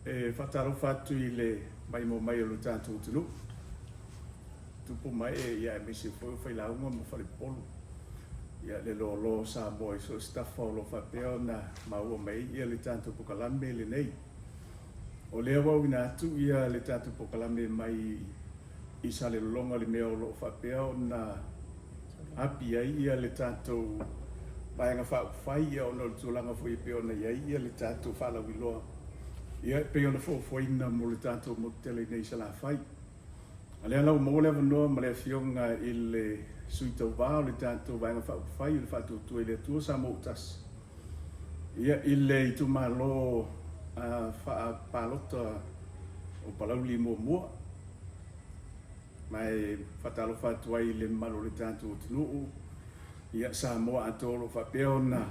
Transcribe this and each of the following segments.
E faatalofa atu i le maimoa mai o lo tatou atunuu, tupu ma ee, ia aemaise foi o failauga ma falepolu, ia le loaloa o Samoa i so o se tafa o lo o faapea ona maua mai ai ia le tatou polokalame lenei. O lea ua auina atu ia le tatou polokalame mai i Salelologa i le mea o lo o faapea ona api ai ia le tatou Vaega Faaupufai ia ona o le tulaga foi e pei ona i ai ia le tatou faalauiloa ia e pei ona fuafuaina mo le tatou motu tele i nei i Salafai. A lea la ua maua le avanoa ma le Afioga i le Sui Tauva o le tatou Vaega Faaupufai o le Faatuatua i le Atua Samoa ua Tasi ia i le itumalo faapalota o Palauli Muamua. Ma e faatalofa atu ai i le mamalu o le tatou atunuu, ia Samoa atoa o lo o faapea ona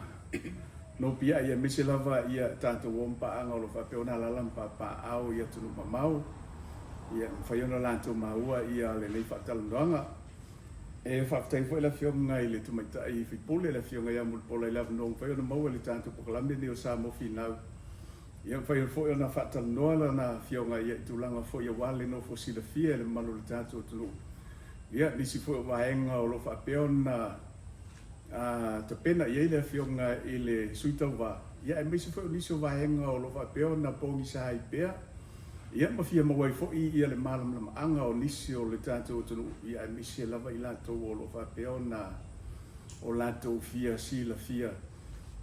nopiai aemaise lava ia tatou o ma paaga o lo o faapea ona alaala ma papaaao i atunuu mamao, ia mafai ona latou maua ia lenei faatalanoaga. E faafetai foi le Afioga i le Tamaitai Sui Usufono, le Afioga ia Mulipola i le avanoa ua mafai ona maua i le tatou polokalame lenei o Samoa Finau. Ia mafai foi ona faatalanoa lana afioga i tulaga foi aua le nofo silafia e le mamalu o le tatou atunuu. Ia, nisi foi o vaega o lo o faapea ona tapena i ai le afioga i le Sui Tauva, ia aemaise foi o nisi o vaega o lo o faapea ona pogisa ai pea, ia ma fia maua ai foi ia le malamalamaaga o nisi o le tatou atunuu, ia aemaise lava i latou o lo o faapea ona o latou fia silafia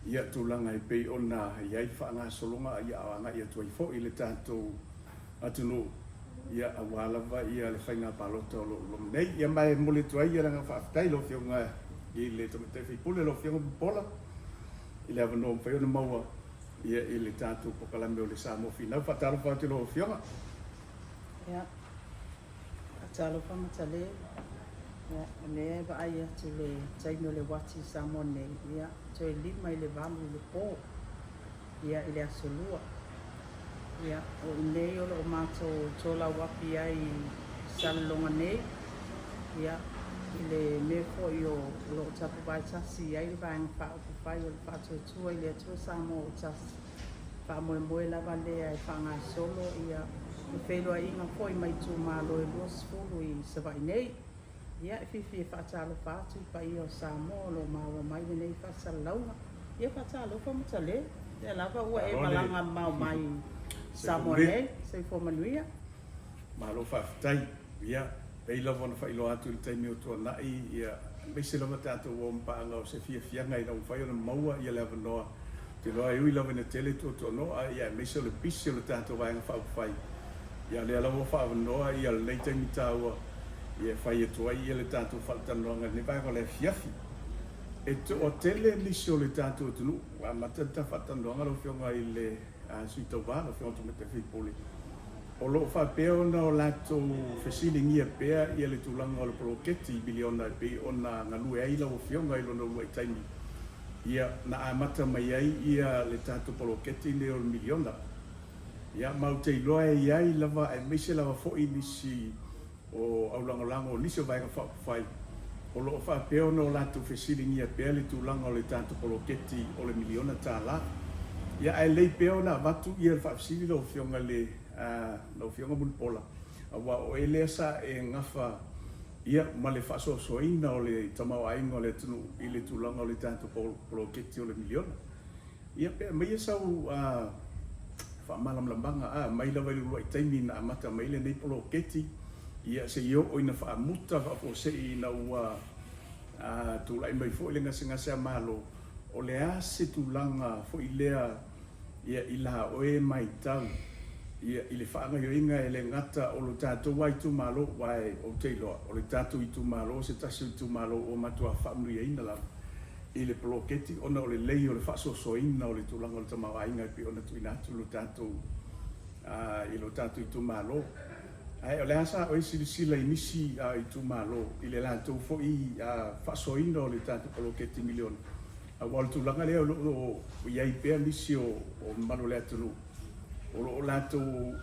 ia tulaga e pei ona i ai le faagasologa ia agai atu ai foi le tatou atunuu ia aua lava ia le faiga palota o lo o loma nei. Ia ma e momoli atu ai le agaga faafetai i lau Afioga i le Tamaitai Sui Usufono, lau Afioga Mulipola i le avanoa ua mafai ona maua ia i le tatou polokalame o le Samoa Finau. Faatalofa atu i lau Afioga. Ia, Faatalofa Matalē, ia o lea e vaai atu i le taimi o le uati i Samoa nei, ia toe 7:55 i le po, ia i le aso Lua. Ia o i inei o lo o matou tolauapi ai i Salelologa nei, ia i le mea foi o lo o tapuvae tasi i ai le Vaega Faaupufai o le Faatuatua i le Atua Samoa ua Tasi. Faamoemoe lava lea e faagasolo ia le feiloaiga foi ma itumalo e 20 i Savaii nei. Ia, e fiafia e faatalofa atu i paia o Samoa o lo o maua mai lenei faasalalauga. Ia, faatalofa Matalē, lea lava ua e malaga mamao mai i Samoa nei. Soifua manuia. Malo faafetai. Ia, pei lava ona faailoa atu i le taimi o tuanai, ia, aemaise lava tatou o ma paaga o se fiafiaga ina ua mafai ona maua ia le avanoa. Ou te iloa e ui lava ina tele tuatuanoa, ia, aemaise o le pisi o le tatou Vaega Faaupufai, ia, o lea lava ua faaavanoa ia lenei taimi taua, ia, e fai atu ai ia le tatou faalatalanoaga i lenei vaega o le afiafi. E toatele nisi o le tatou atunuu, ua amata le ta faatalanoaga lau Afioga i le Sui Tauva, lau Afioga i le Tamaitai Sui Usufono, O lo o faapea ona o latou fesiligia pea ia le tulaga o le poloketi miliona e pei ona galue ai lau Afioga i lona uluai taimi, ia, na amata mai ai ia le tatou poloketi lenei o le miliona. Ia, ma ou te iloa e i ai lava aemaise lava foi nisi o aulagolago o nisi o Vaega Faaupufai o lo o faapea ona o latou fesiligia pea le tulaga o le tatou poloketi o le miliona tala. Ia ae lelei pea ona avatu ia le faafesili lau Afioga i le lau Afioga Mulipola aua o oe lea sa e gafa ia ma le faasoasoaina o le tamaoaiga o le atunuu i le tulaga o le tatou poloketi o le miliona. Ia pe aumaia sau faamalamalamaga a mai lava i le uluai taimi na amata mai ai lenei poloketi, ia seia oo ina faamuta faafuasei ina ua tulai mai foi le gasegase a Malo, o le a se tulaga foi lea ia i la oe matau ia i le faagaioiga e le gata o lo tatou lava itumalo, aua ou te iloa o le tatou itumalo o se tasi o itumalo ua matua faamanuiaina lava i le poloketi ona o le lelei o le faasoasoaina o le tulaga o le tamaoaiga e pei ona tuuina atu i lo tatou i lo tatou itumalo. Ae o le a sa oe silasila i nisi itumalo i le latou foi faasoaina o le tatou poloketi miliona aua o le tulaga lea o lo o i ai pea nisi o mamalu o le atunuu o lo o latou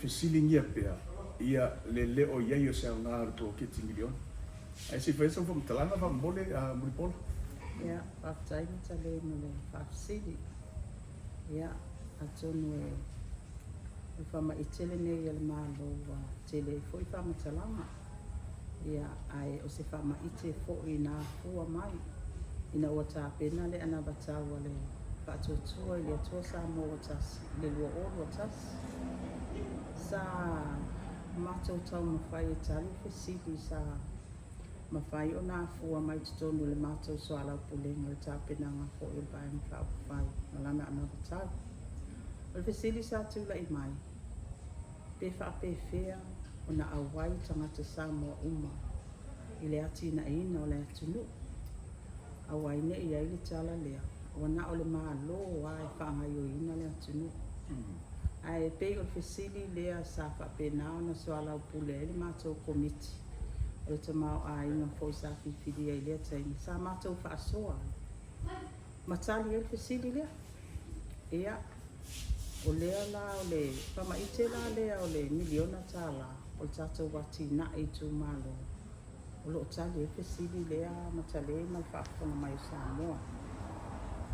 fesiligia pea ia le le o i ai o se aoga o le poloketi miliona. Ae se i fai sau faamatalaga faamolemole Mulipola. Ia, faafetai Matalē mo le faafesili. Ia, atonu e. O le faamaite lenei a le Malo ua tele ai foi faamatalaga, ia, ae o se faamaite foi na afua mai ina ua tapena le anavatau a le Faatuatua i le Atua Samoa ua Tasi i le 2021. Sa matou taumafai e tali le fesili sa mafai ona afua mai totonu o le matou soalaupulega o le tapenaga foi o le Vaega Faaupufai ma lana anavatau. O le fesili sa tulai mai, pe faapefea ona auai tagata Samoa uma i le atinaeina o le atunuu? Aua ne i i ai le tala lea, ua na o le Malo lava e faagaoioiina le atunuu. Ae pei o le fesili lea sa faapena ona soalaupule ai le matou Komiti o le Tamaoaiga foi sa filifilia i lea taimi, sa matou faasoa ai ma tali ai le fesili lea. Ia, o lea la o le faamaite la lea o le miliona tala o le tatou atinae i itumalo, o lo o tali ai le fesili lea Matalē ma le faafofoga mai o Samoa.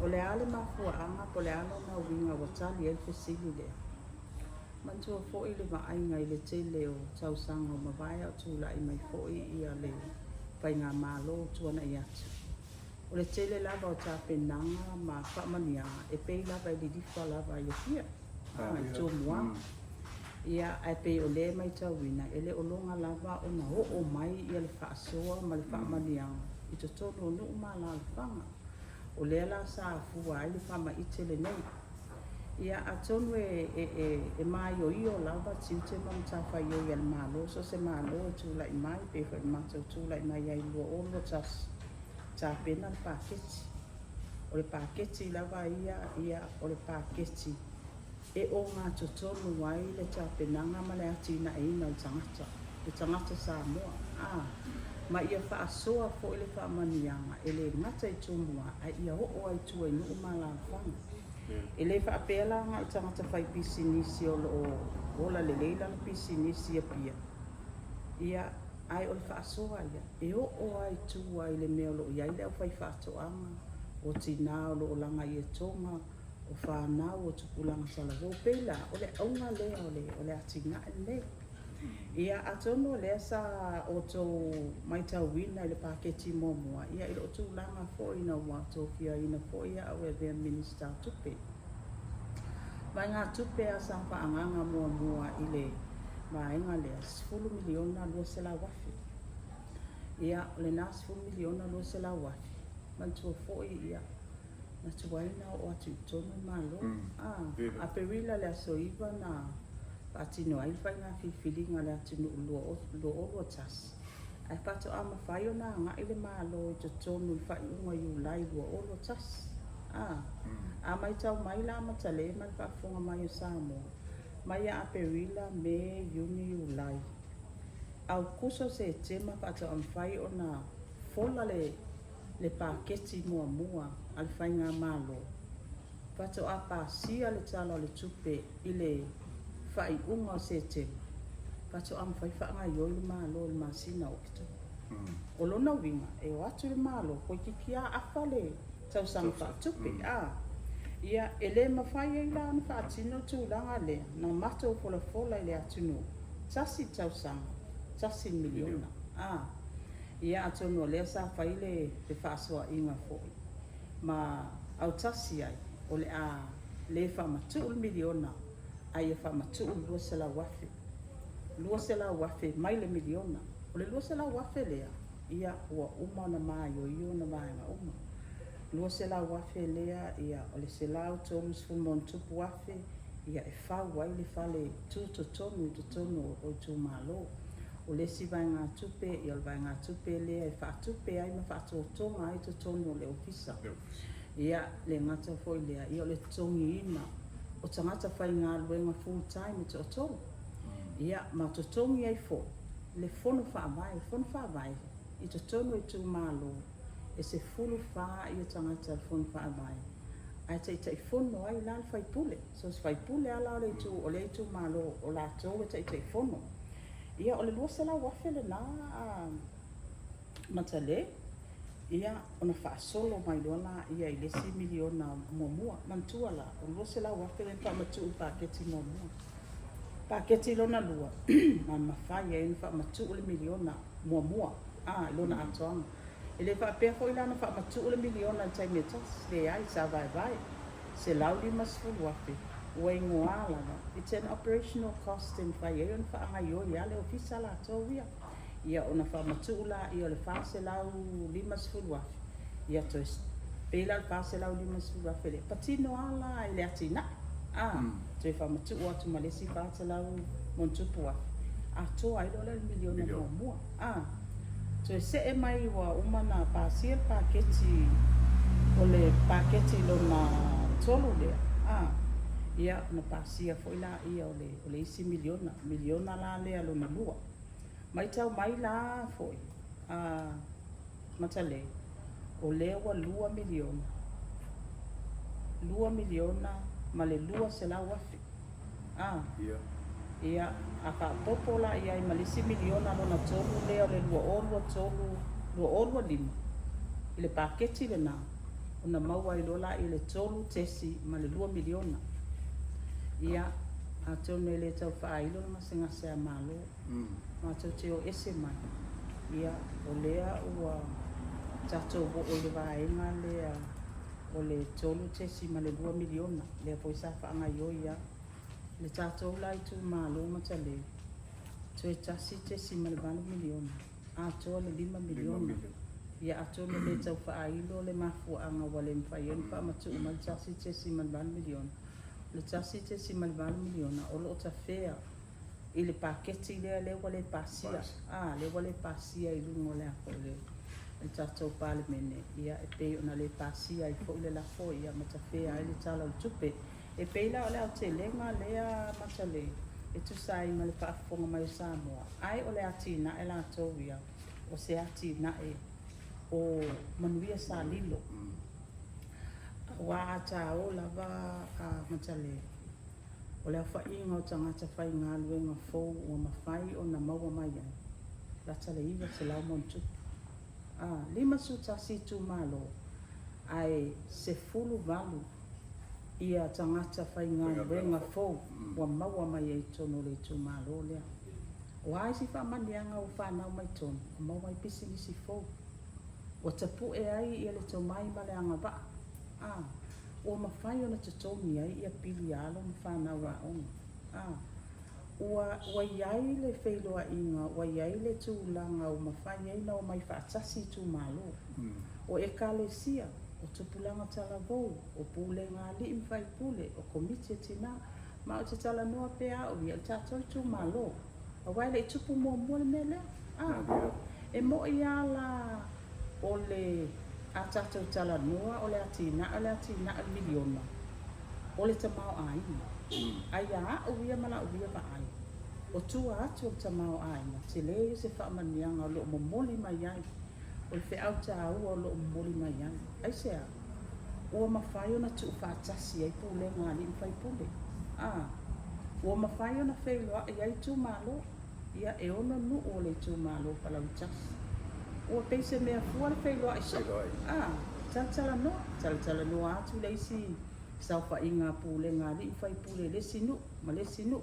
O le a le mafuaaga po o le a lona uiga ua tali ai le fesili lea? Manatua foi le vaaiga i le tele o tausaga ua mavae a o tulai mai foi le Faigamalo ua tuanai atu. O le tele lava o tapenaga ma faamanuiaga e pei lava e lilifa lava i Apia, i Tumua. Ia, ae pei o lea e matauina, e le o loga lava ona oo mai le faasoa ma le faamanuiaga i totonu o nuu ma alaalafaga. O lea la sa afua ai le faamaite lenei. Ia, atonu e maioio lava tiute ma matafaioi a le Malo, so o se Malo e tulai mai, pei foi ona matou tulai mai ai i le 2021, tapena le paketi. O le paketi lava ia, ia o le paketi e ogatotonu ai le tapenaga ma le atinaeina o le tagata, le tagata Samoa, a, ma ia faasoa foi le faamanuiaga e le gata i Tumua, ae ia oo ai i tua i nuu ma alaalafaga. E le faapea la na o tagata faipisinisi o lo o ola lelei lana pisinisi i Apia, ia, ae o le faasoa ia, e oo lava i tua i le mea o lo o i ai le aufaifaatoaga, o tina o lo o laga ietoga, o fanau, o tupulaga talavou. E pei la o le auga lea o le atinae lenei. Ia, atonu o lea sa outou matauina i le paketi muamua, ia i lou tulaga foi ina ua tofiaina foi au e avea ma Minisita o Tupe. Vaegatupe lava sa faaagaaga muamua i le vaega lea, $10,200,000. Ia, o lena $10,200,000, manatua foi, ia, na tuai ona oo atu i totonu le Malo. Aperila le aso 9 na faatino ai le faiga filifiliga a le atunuu i le 2021, ae faatoa mafai ona agai le Malo i totonu i le faaiuga o Iulai 2021. A, a matau mai la Matalē ma le faafofoga mai o Samoa, mai ia Aperila, Me, Iuni, Iulai, Aokuso, Setema faatoa mafai ona fola le le paketi muamua a le Faigamalo, faatoa pasia le Tala o le Tupe i le faaiuga o Setema, faatoa mafai faagaioi le Malo i le masina o Oketopa. O lona uiga, e o atu le Malo, toeitiiti lava afa le tausaga faaletupe. A, ia, e le mafai ai la ona faatino le tulaga lea na matou folafola i le atunuu, tasi le tausaga, tasi le miliona. A, ia atonu o lea sa fai le fefaasoaaiga foi ma autasi ai, o le a le faamatuu le miliona ae ia faamatuu le 200,000. 200,000 mai le miliona. O le 200,000 lea, ia ua uma ona maioio ona vaega uma. 200,000 lea, ia o le 130 ma ona tupu afe, ia e fau ai le fale tutotonu i totonu o itumalo. O le isi vaegatupe, ia o le vaegatupe lea e faatupe ai ma faatotoga ai totonu o le ofisa. Ia, le gata foi lea, ia o le totogiina o tagata faigaluega full time e toatolu. Ia, ma totogi ai foi le fono faavae. Le fono faavae i totonu o itumalo, e 14 ia tagata o le fono faavae, ae taitaifono ai la le faipule. So se faipule lava la o le itu o lea itumalo o latou e taitaifono. Ia, o le 200,000 lena a Matalē, ia, ona faasolo mai loa laia i le isi miliona muamua. Manatua la, o le 200,000 lea na faamatuu i le paketi muamua. Paketi lona lua, na mafai ai ona faamatuu le miliona muamua, a, i lona atoaga. E le faapea foi la na faamatuu le miliona i le taimi e tasi, leai, sa vaevae, $150,000, ua igoa lava, it's an operational cost e mafai ai ona faagaioi lava le ofisa latou ia. Ia ona faamatuu laia o le $450,000, ia toe pei la o le $450,000 lea, e patino lava la i le atinae, a, toe faamatuu atu ma le isi $400 ma ono tupu atoa ai loa lea o le miliona muamua. A, toe see mai ua uma ona pasia le paketi, o le paketi lona tolu lea, a, ia ona pasia foi laia o le isi miliona, miliona la lea lona lua. Matau mai la foi a Matalei, o lea ua $2 miliona, $2 miliona ma le $200,000. A, ia, a faaopoopo la i ai ma le isi miliona lona tolu lea o le 2023, 2025, i le paketi lena, ona maua ai loa lea o le $3.2 miliona. Ia, atonu e le tau faailo le gasegase a Malo, matou te o ese mai, ia, o lea ua tatou oo i le vaega lea o le $3.2 miliona, lea foi sa faagaioi lava. Le tatou la itumalo Matalei, toe $1.8 miliona, atoa le $5 miliona. Ia atonu e le tau faailo le mafuaaga ua le mafai ai ona faamatuu mai le $1.8 miliona. O le $1.8 miliona o lo o tafea i le paketi lea lea ua le pasia, a, lea ua le pasia i luga o le a foi le tatou Palemene, ia e pei ona le pasia ai foi le lafo ia ma tafea ai le Tala o le Tupe. E pei la o le aotelega lea Matalei e tusa ai ma le faafofoga mai o Samoa, ae o le atinae latou ia, o se atinae o manuia sa lilo. Aua a ta o lava a Matalei, o le aofaiga o tagata faigaluega fou ua mafai ona maua mai ai, lata le 900+. A, 51 itumalo, ae 18 ia tagata faigaluega fou ua maua mai ai i totonu o le itumalo lea. O a isi faamanuiaga ua fanau mai totonu, ua maua ai pisinisi fou, ua tapue ai ia le tomai ma le agavaa, a, ua mafai ona totogi ai ia pili a alo ma fanau aoga. A, ua i ai le feiloaiga, ua i ai le tulaga ua mafai ai ona omai faatasi itumalo, o ekalesia, o tupulaga talavou, o pulega a alii ma faipule, o komiti a tina. Ma ou te talanoa pea au ia i le tatou itumalo, aua e le i tupu muamua le mea lea. A, e moni lava la o le a tatou talanoa o le atinae o le atinae o le miliona, o le tamaoaiga. Ae ia au ia ma lau ia vaai, o tua atu o le tamaoaiga, tele ia se faamanuiaga o lo o momoli mai ai, o le feau taua o lo o momoli mai ai. Aisea? Ua mafai ona tuufaatasi ai pulega a alii ma faipule. A, ua mafai ona feiloai ai itumalo. Ia, e ono nuu o le itumalo o Palauli Tasi. Ua pei se mea fua le feiloai soo. A, talatalanoa, talatalanoa atu le isi saofaiga a pulega a alii ma faipule i le isi nuu ma le isi nuu.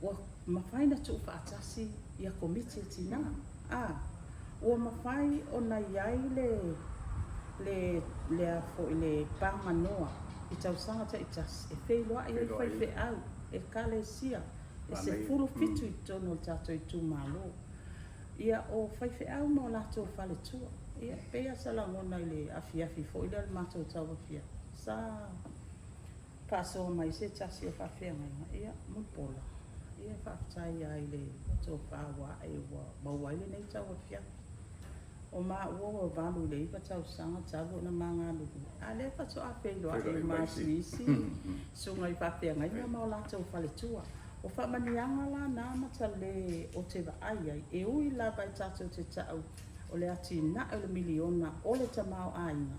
Ua mafai ona tuufaatasi ia komiti a tina. A, ua mafai ona i ai le, le, le a foi, le paganoa i tausaga taitasi e feiloai ai faifeau, ekalesia, e 17 i totonu o le tatou itumalo. Ia, o faifeau ma o latou faletua. Ia, e pei lava sa lagona i le afiafi foi lea o le matou tauafiafi, sa faasoa mai se tasi o faafeagaiga, ia, Mulipola, ia, faafetai lava i le tofa ua ae ua maua ai lenei tauafiafi. O maua ua 8 i le 9 tausaga talu ona ma galulue, a o lea faatoa feiloai ma isi susuga i faafeagaiga ma o latou faletua. O faamanuiaga la na Matalē ou te vaai ai, e ui lava e tatou te ta'u o le atinae o le miliona o le tamaoaiga,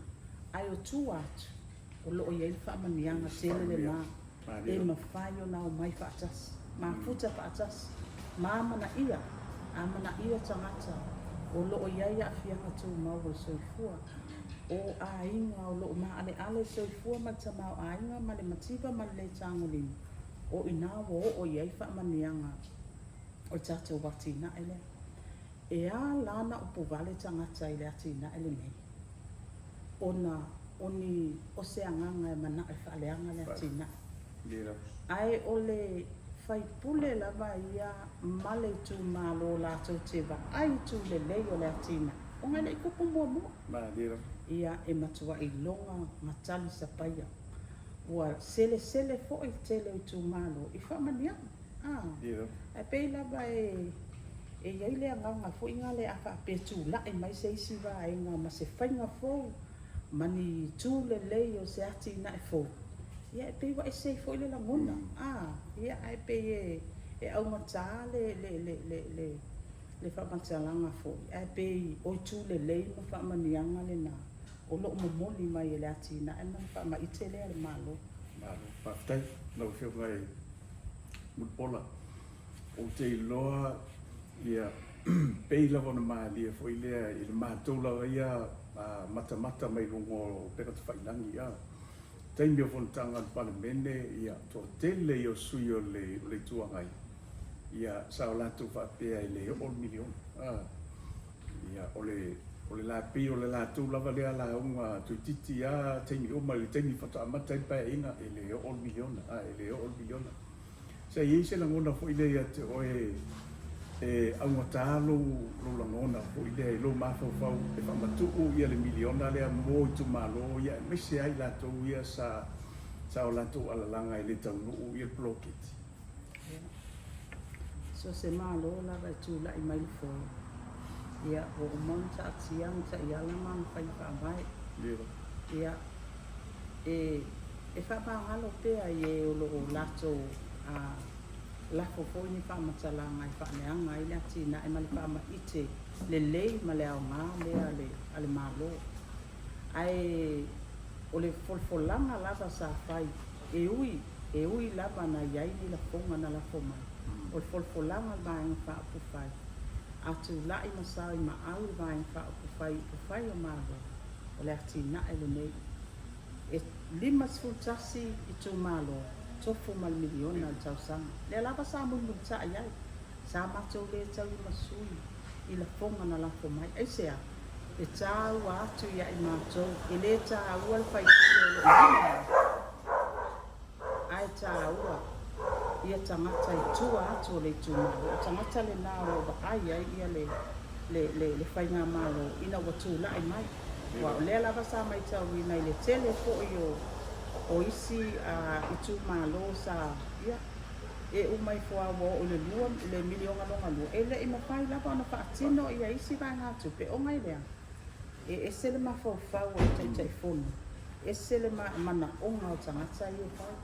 ae o tua atu o lo o i ai le faamanuiaga tele lena e mafai ona omai faatasi, mafuta faatasi, ma amanaia, amanaia tagata o lo o i ai aafiaga tumau o le soifua, o aiga o lo o maaleale le soifua ma le tamaoaiga ma le mativa ma le le tagolima. O i ina ua oo i ai faamanuiaga o le tatou atinae lea. E a la ona upuvale tagata i le atinae lenei? Ona o ni o se agaga e manao e faaleaga le atinae. Ae o le faipule lava ia ma le itumalo latou te vaai i itu lelei o le atinae, ona e le i tupu muamua. Ia, e matuai iloga ma talisapaia. Ua selesele foi le tele o itumalo i faamanuiaga. Ae pei lava e i ai le agaga foi lea a faapea e tulai mai se isi vaega ma se faiga fou ma ni itu lelei o se atinae fou, ia e pei ua ese ai foi le lagona. Ia ae pei e augata le le faamatalaga foi, ae pei o itu lelei ma faamanuiaga lena o lo o momoli mai e le atinae ma le faamaite lea a le Malo. Malo faafetai lau Afioga i Mulipola. Ou te iloa ia pei lava ona malie foi lea i le matou lava ia matamata mai luga o upega tafailagi a taimi o fonotaga a le Palemene ia toatele ia o sui o le Itu Agai ia sa o latou faapea e le oo le miliona a ia o le o le la pei o le latou lava lea lauga toeitiiti a taimi uma i le taimi faatoa amata ai le Paeaiga e le oo le miliona a e le oo le miliona. Sa i ai se lagona foi lea ia te oe e augata lou lagona foi lea i lou mafaufau e faamatuu ia le miliona lea mo itumalo ia aemaise ai latou ia sa o latou alalaga e le taunuu ia le poloketi? Ia, so se Malo lava e tulai mai le foe, ia ua uma ona taatia ana taiala ma ana faiga faavae. Ia, e E faamagalo pea i e o lo o latou lafo foi ni faamatalaga e faaleaga ai le atinae ma le faamaite lelei ma le aoga lea a le Malo. Ae o le folafolaga lava sa fai, e ui, e ui lava na i ai ni lafoga na lafo mai, o le folafolaga a le Vaega Faaupufai, a tulai ma sao i maau le Vaega Faaupufai i upufai o Malo, o le atinae lenei. E 51 itumalo, tofu ma le miliona i le tausaga. Lea lava sa mulimulitai ai. Sa matou le tauimasui i lafoga na lafo mai. Aisea? E tāua atu ia i matou, e le tāua le faipule o lo o lima mai, ae tāua ia tagata i tua atu o le itumalo. O tagata lena o lo o vaai ai ia le le, le, le faigamalo ina ua tulai mai. Aua o lea lava sa maitauina i le tele foi o, o isi itumalo sa, ia, e uma ifo lava ua oo i le lua, le miliona lona lua, e le i mafai lava ona faatino ia isi vaegatupe, ona e leaga, e ese le mafaufau o le Taitaifono, ese le manaoga o tagata ia e fai.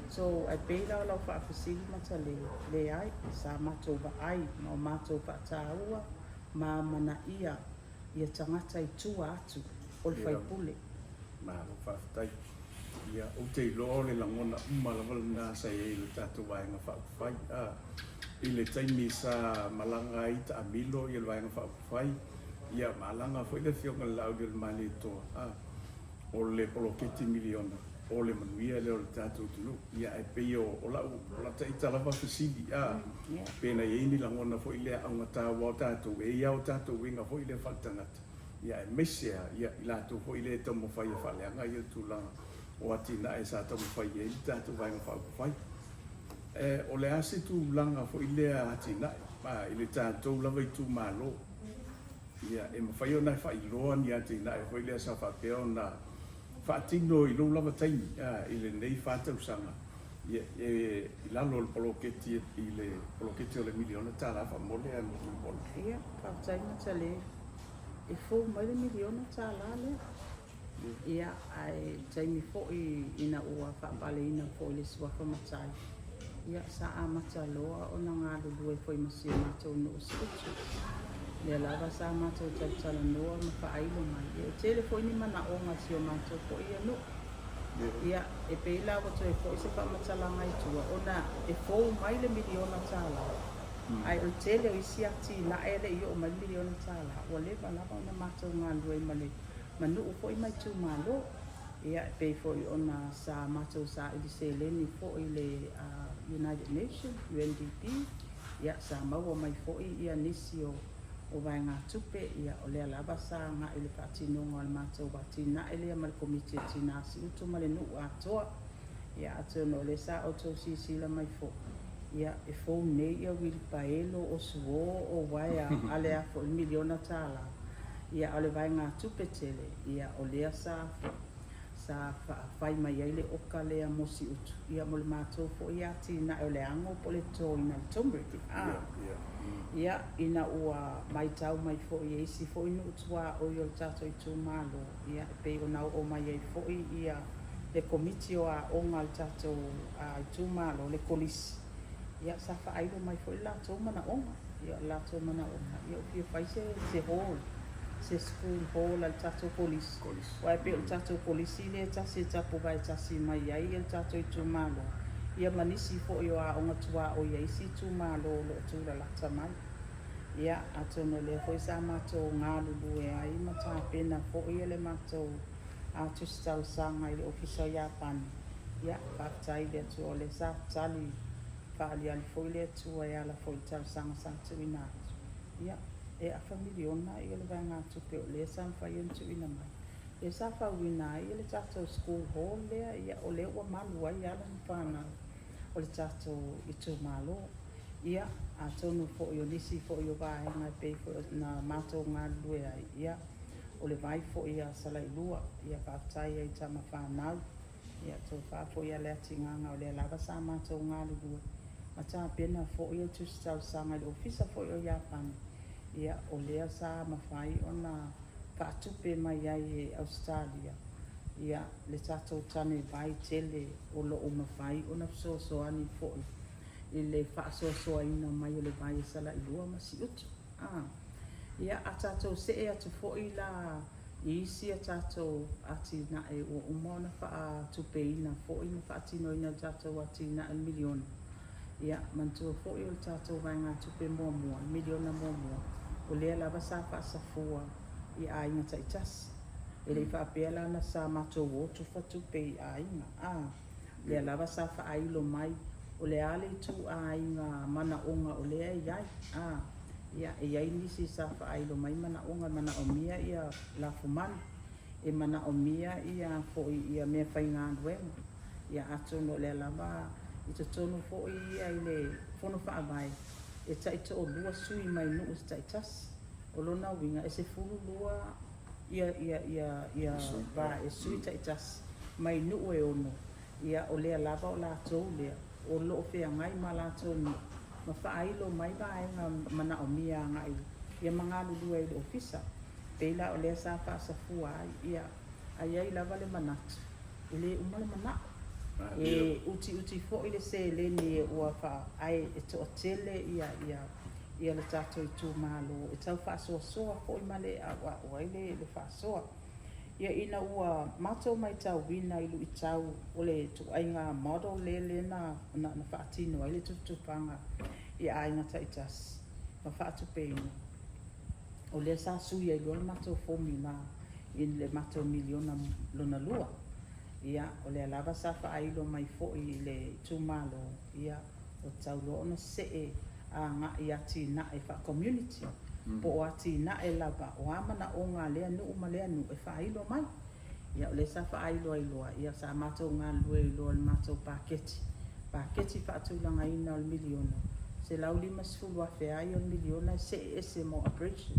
So, ae pei la o lau faafesili Matalei, leai, sa matou vaai ma o matou faataua ma amanaia ia tagata i tua atu o le faipule. Malo faafetai. Ia, ou te iloa o le lagona uma lava lena sa i ai i le tatou Vaega Faaupufai. A, i le taimi sa malaga ai taamilo ia le Vaega Faaupufai, ia malaga foi le Afioga i le Laaulialemalietoa, a, o le poloketi miliona, o le manuia lea o le tatou atunuu. Ia, ae pei o, o lau, o lata ita lava fesili, a, pe na i ai ni lagona foi lea augata aua o tatou, e i ai lava o tatou uiga foi lea faaletagata, ia aemaise lava ia i latou foi lea e taumafai e faaleaga ia tulaga o atinae sa taumafai i ai le tatou Vaega Faaupufai. E, o le a se tulaga foi lea atinae, a, i le tatou lava itumalo? Ia, e mafai ona e faailoa ni atinae foi lea sa faapea ona faatino i lou lava taimi, a, i lenei fa tausaga, ia, e, i lalo o le poloketi, i le poloketi o le miliona tala faamole a Mulipola. Ia, faafetai Matalē. E fou mai le miliona tala lea. Ia, ae taimi foi ina ua faapaleina foi le suafa matai, ia, sa amata loa ona galulue foi ma si o matou nuu Siutu. Lea lava sa matou talatalanoa ma faailo mai, ia, e tele foi ni manaoga a si o matou foi ia nuu. Ia, e pei la ua toe foi se faamatalaga i tua, ona e fou mai le miliona tala, ae o le tele o isi atinae e le i oo mai le miliona tala, ua leva lava ona matou galulue ma le ma nuu foi ma itumalo. Ia, e pei foi ona sa matou saili seleni foi i le United Nation, UNDP, ia, sa maua mai foi ia nisi o o vaegatupe, ia, o lea lava sa agai i le faatinoga o le matou atinae lea ma le Komiti a Tina Siutu ma le nuu atoa. Ia, atonu o lea sa outou silasila mai foi, ia, e fou nei ia uilipaelo, o suo, o uaea a le a foi le miliona tala. Ia, a o le vaegatupe tele, ia, o lea sa sa fai mai ai le oka lea mo Siutu, ia, mo le matou foi atinae o le ago po o le totoina o le turmeric. Ia, ina ua matau mai foi e isi foi nuu tuaoi o le tatou itumalo, ia, e pei ona oo mai ai foi ia le Komiti o Aoga a le tatou itumalo, le Kolisi, ia, sa faailo mai foi le latou manaoga. Ia, o le latou manaoga, ia, ua fia fai se se hall, se school hall a le tatou Kolisi. Aua e pei o le tatou Kolisi lea e tasi e tapuvae tasi mai ai le tatou itumalo, ia ma nisi foi o aoga tuaoi a isi itumalo o lo o tulalata mai. Ia, atonu o lea foi sa matou galulue ai ma tapena foi le matou tusi talosaga i le Ofisa o Iapani. Ia, faafetai i le Atua o lea sa tali faaaliali foi le Atua e ala foi i le talosaga sa tuuina atu. Ia, e afa miliona le vaegatupe o lea sa mafai ona tuuina mai, lea sa fauina ai le tatou school hall lea, ia, o lea ua malu ai alo ma fanau o le tatou itumalo. Ia, atonu foi o nisi foi o vaega e pei foi ona matou galulue ai, ia, o le vai foi a Salailua, ia, faafetai ai i tama fanau, ia, tofa foi ia Leatigaga, o lea lava sa matou galulue ma tapena foi le tusi talosaga i le Ofisa foi o Iapani, ia, o lea sa mafai ona faatupe mai ai e Ausetalia, ia, le tatou tane vai tele o lo o mafai ona fesoasoani foi i le faasoasoaina mai o le vai e Salailua ma Siutu. Ia, a tatou see atu foi la i isi a tatou atinae ua uma ona faatupeina foi ma faatinoina e le tatou atinae o le miliona, ia, manatua foi o le tatou vaegatupe muamua, le miliona muamua, o lea lava sa faasafua i aiga taitasi. E le i faapea la na sa matou o tufa tupe i aiga, a, lea lava sa faailo mai o le a le ituaiga manaoga o lea e i ai, a. Ia, e i ai nisi sa faailo mai manaoga, e manaomia ia lafumanu, e manaomia ia foi ia mea faigaluega. Ia, atonu o lea lava i totonu foi ia i le fono faavae, e taitoalua sui mai nuu se taitasi. O lona uiga, e 12 ia ia ia ia va e sui taitasi mai nuu e ono, ia, o lea lava o latou lea o lo o feagai ma latou nuu ma faailo mai vaega manaomia agai ia ma galulue ai i le ofisa. Pei la o lea sa faasafua ai, ia, a i ai lava le manatu, e le uma le manao. E utiuti foi le seleni ua faa, ae e toatele ia ia ia le tatou itumalo e tau faasoasoa foi ma le a'oa'o ai le faasoa. Ia, ina ua matou matauina i luitau o le ituaiga model lea lea na na faatino ai le tufatufaga i aiga taitasi ma faatupeina, o lea sa sui ai loa le matou formula i le matou miliona lona lua. Ia, o lea lava sa faailo mai foi i le itumalo, ia, ua tatau loa ona see agai i atinae faa-community, po o atinae lava o a manaoga a lea nuu ma lea nuu e faailo mai. Ia, o lea sa faailo ai loa, ia, sa matou galulue ai loa i le matou paketi, paketi faatulagaina o le miliona, $150,000 lava ia o le miliona e see ese mo operation.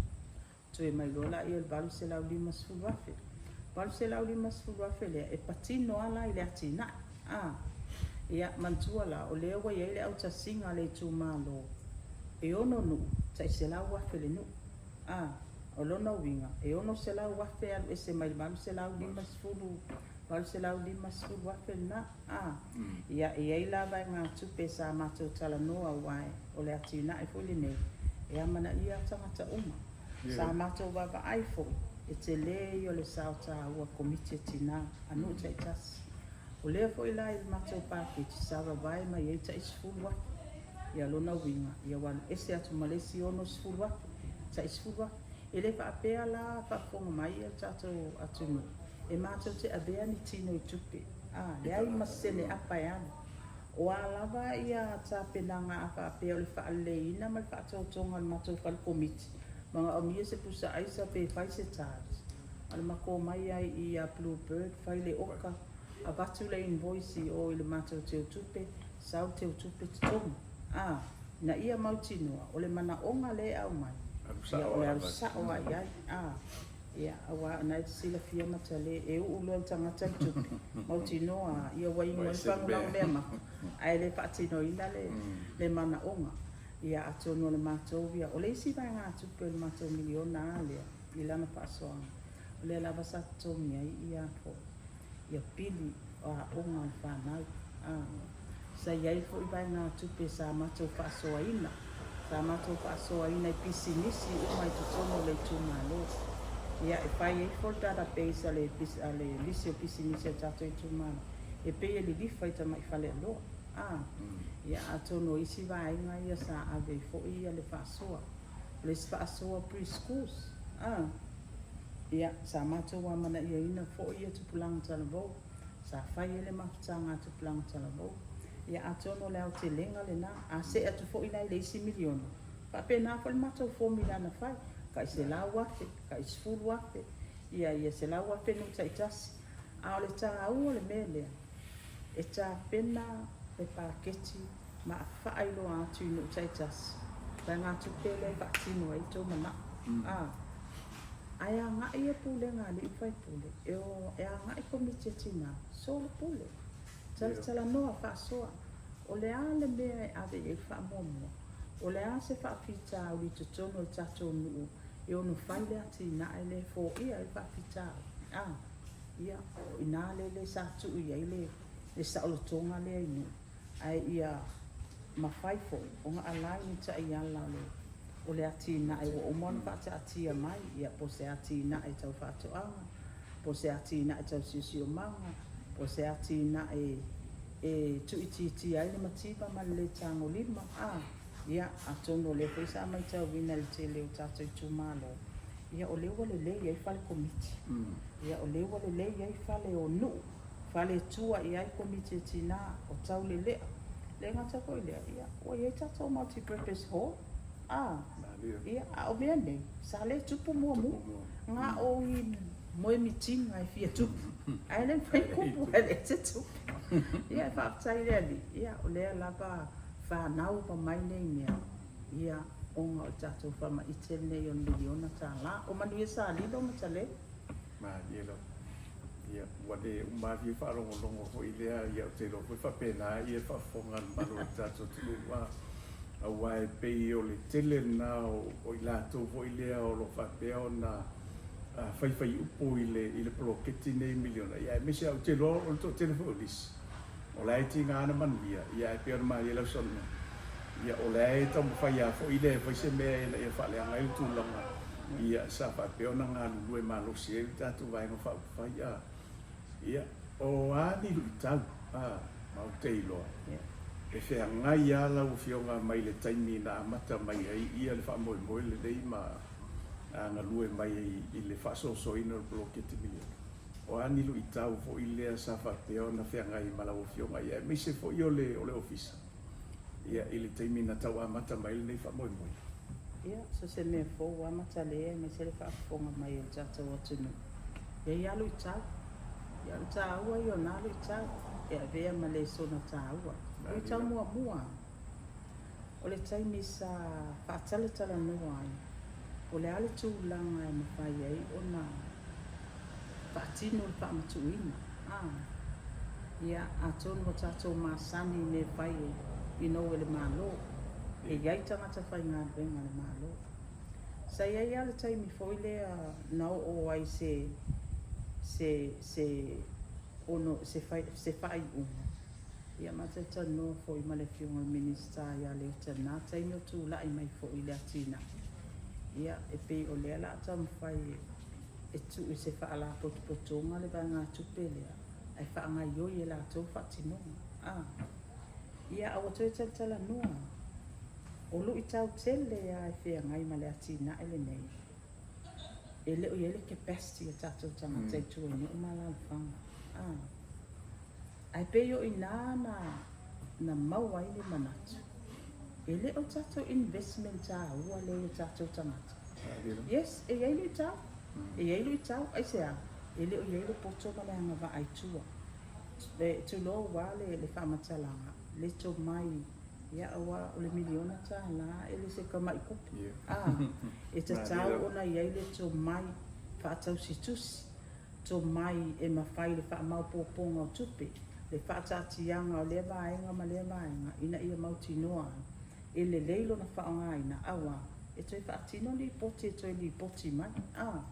Toe mai loa lea o le $850,000. $850,000 lea e patino lava la i le atinae. A, ia, manatua la, o lea ua i ai le autasiga a le itumalo, e ono nuu, tai 100,000 le nuu. A, o lona uiga, e 600,000 alu ese mai le 850, $850,000 lena. A, ia, e i ai la vaegatupe sa matou talanoa, aua o le atinae foi lenei e amanaia tagata uma. Sa matou vaavaai foi, e tele ia o le sao taua Komiti a Tina a nuu taitasi. O lea foi la i le matou paketi sa vavae mai ai tai 10,000. Ia, lona uiga, ia ua alu ese atu ma le isi 60,000, tai 10,000. E le faapea la, faafofoga mai le tatou atunuu, e matou te avea ni tino i tupe. A, leai ma se sene apa e alu. O a lava ia tapenaga a faapea o le faaleleiina ma le faatotoga o le matou fale komiti, manaomia se pusa aisa pe fai se tiles, o le matou omai lava i i ia Blue Bird fai le oka, avatu le invoice i o i le matou teutupe, sau le teutupe totogi, a, ina ia mautinoa o le manaoga lea e aumai, ia o le alu sao lava i ai, a. Ia, aua o lena e te silafia Matale, e uu loa e le tagata le tupe, mautinoa lava, ia ua inu ai le pagopago meamata, ae le faatinoina le manaoga. Ia atonu o le matou ia, o le isi vaegatupe o le matou miliona lava lea i lana faasoaga, o lea lava sa totogi ai ia ia pili o aoga a le fanau. A, sa i ai foi vaegatupe sa matou faasoaina, sa matou faasoaina i pisinisi uma i totonu o le itumalo. Ia, e fai ai foi le database a le, a le lisi o pisinisi a le tatou itumalo, e pei e lilifa i tamai faleoloa. A, ia atonu o isi vaega ia sa ave ai foi le faasoa. O le isi faasoa pre-schools. A, ia, sa matou amanaiaina foi ia tupulaga talavou, sa fai ai le mafutaga a tupulaga talavou. Ia atonu o le aotelega lena, a see atu foi la i le isi miliona, e faapena foi le matou formula na fai, tai $100,000, tai $10,000, ia ia $100,000 nuu taitasi. A o le taua o le mea lea, e tapena le paketi ma faailoa atu i nuu taitasi vaegatupe lea e faatino ai tou manao. A, ae agai ia pulega a alii ma faipule, e o, e agai komiti a tina, soalopule, talatalanoa, faasoa, o le a le mea e ave i ai le faamuamua, o le a se faafitauli i totonu o le tatou nuu e ono fai le atinae lea e foia ai le faafitauli. A, ia, o i ina lele sa tuu i ai le, le saolotoga lea i nuu, ae ia mafai foi ona align i taiala o le, o le atinae ua uma ona faataatia mai, ia po o se atinae tau faatoaga, po o se atinae tau siosiomaga, po o se atinae e tuuitiitia ai le mativa ma le le tagolima, a, ia, atonu o lea foi sa matauina i le tele o tatou itumalo, ia o lea ua lelei ai fale komiti, ia o lea ua lelei ai fale o nuu, fale e tua i ai komiti a tina, o taulelea. Le gata foi i lea, ia, ua i ai tatou multi-purpose hall, a, ia, a o mea nei, sa le tupu muamua, na o ni moemitiga e fia tupu, ae le mafai ona tupu ae leai se tupe. Ia, e faafetai i le Alii, ia, o lea lava fanau uma mai nei mea, ia, ona o le tatou faamaite lenei o le miliona tala. O manuia sa lilo ma tale. Malie lava. Ia, ua le uma lava fia faalogologo foi lea, ia ou te iloa foi faapena ia le faafofoga a le mamalu o le tatou atunuu, a, aua e pei o le tele lena o i latou foi lea o lo o faapea ona faifai upu i le, i le poloketi nei miliona, ia aemaise lava, ou te iloa o le toatele foi o nisi, o la e tiga ona manuia, ia ae pei ona malie lau saunoaga, ia o la e taumafai lava foi lea e fai se mea ina ia faaleaga ai le tulaga, ia sa faapea ona galulue malosi ai le tatou Vaega Faaupufai, a, ia, o a ni luitau, a, ma ou te iloa, e feagai lava lau Afioga mai le taimi na amata mai ai ia le faamoemoe lenei ma galue mai ai i le faasoasoaina o le poloketi miliona. O a ni luitau foi lea sa faapea ona feagai ma lau Afioga, ia aemaise foi o le o le Ofisa, ia, i le taimi na tau amata mai ai lenei faamoemoe? Ia, so se mea fou lava Matalea aemaise le faafofoga mai o le tatou atunuu. E i ai lava luitau. Ia, o le taua ia o na luitau e avea ma lesona taua. Luitau muamua lava, o le taimi sa faatalatalanoa ai, o le a le tulaga e mafai ai ona faatino le faamatuuina. A, ia, atonu ua tatou masani i mea e fai i nou e le Malo, e i ai tagata faigaluega a le Malo. Sa i ai lava le taimi foi lea na oo ai se, se, se, ono, se, se faaiuga, ia ma talatalanoa foi ma le Afioga i le Minisita ia Leota i lena taimi o tulai mai foi i le atinae. Ia, e pei o lea o le a taumafai e tuu i se faalapotopotoga le vaegatupe lea ae faagaioi e latou le faatinoga. A, ia, a ua toe talatalanoa, o luitau tele lava e feagai ma le atinae lenei, e le o i ai le capacity a tatou tagata i tua i nuu ma alaalafaga. A, ae pei o i ina na. na maua ai le manatu, e le o tatou investment taua lea i o tatou tagata. Yes, e i ai luitau, e i ai luitau, aisea? E le o i ai le poto ma le agavaa i tua. Tulou lava le faamatalaga, le tomai, ia aua o le miliona tala e le se tamai tupe. A, e tatau ona i ai le tomai faatausitusi, tomai e mafai le faamaopoopoga o tupe, le faataatiaga o lea vaega ma lea vaega ina ia mautinoa ai e lelei lona faaaogaina aua e toe faatino lipoti e toe lipoti mai. A,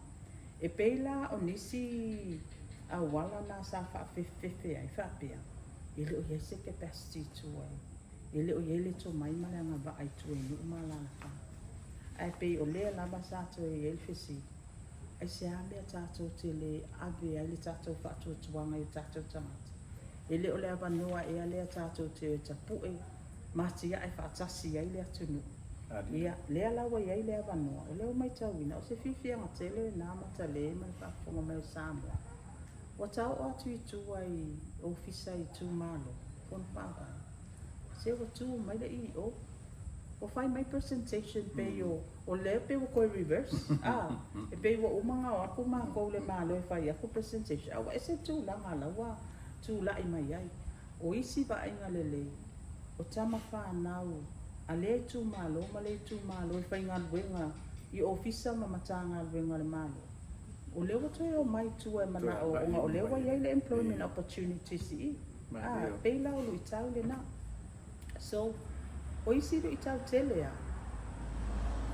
e pei la o nisi auala na sa faafefefefe ai faapea e le o i ai se capacity i tua e le o i ai le tomai ma le agavaa i tua i nuu ma alaalafaga. Ae pei o lea lava sa toe i ai le fesili, aisea mea tatou te le ave ai le tatou faatuatuaga i o tatou tagata? E le o le avanoa ea lea tatou te o e tapue ma atiae faatasi ai le atunuu? Ia, lea la ua i ai le avanoa, o lea ua matauina, o se fiafiaga tele lena Matalē ma le faafofoga mai o Samoa, ua ta oo atu i tua i ofisa i itumalo, fono faavae, se ua tu mai le EO, ua fai mai presentation pei o, o lea pei ua toe reverse, a, e pei ua uma ona o atu matou i le Malo e fai atu presentation, a ua ese le tulaga la ua tulai mai ai. O isi vaaiga lelei, o tama fanau a lea itumalo ma lea itumalo e faigaluega i ofisa ma Matagaluega a le Malo, o lea ua toe omai i tua e manao ona o lea ua i ai le employment opportunities i i. A, e pei la o luitau lena. So, o isi luitau tele lava,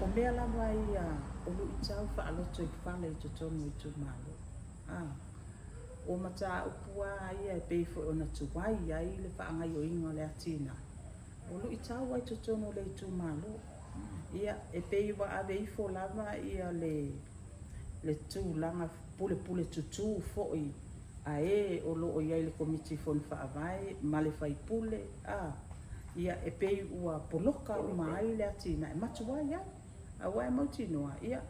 o mea lava ia o luitau faalotoifale i totonu o itumalo. A, o mataupu lava ia e pei foi ona tuai ai le faagaoioiga o le atinae, o luitau lava i totonu o le itumalo. Ia, e pei ua ave ifo lava ia le, le tulaga pulepule tutū foi a e o lo o i ai i le Komiti Fono Faavae ma le faipule, a, ia, e pei ua poloka uma ai le atinae ma tuai ai. Aua e mautinoa, ia,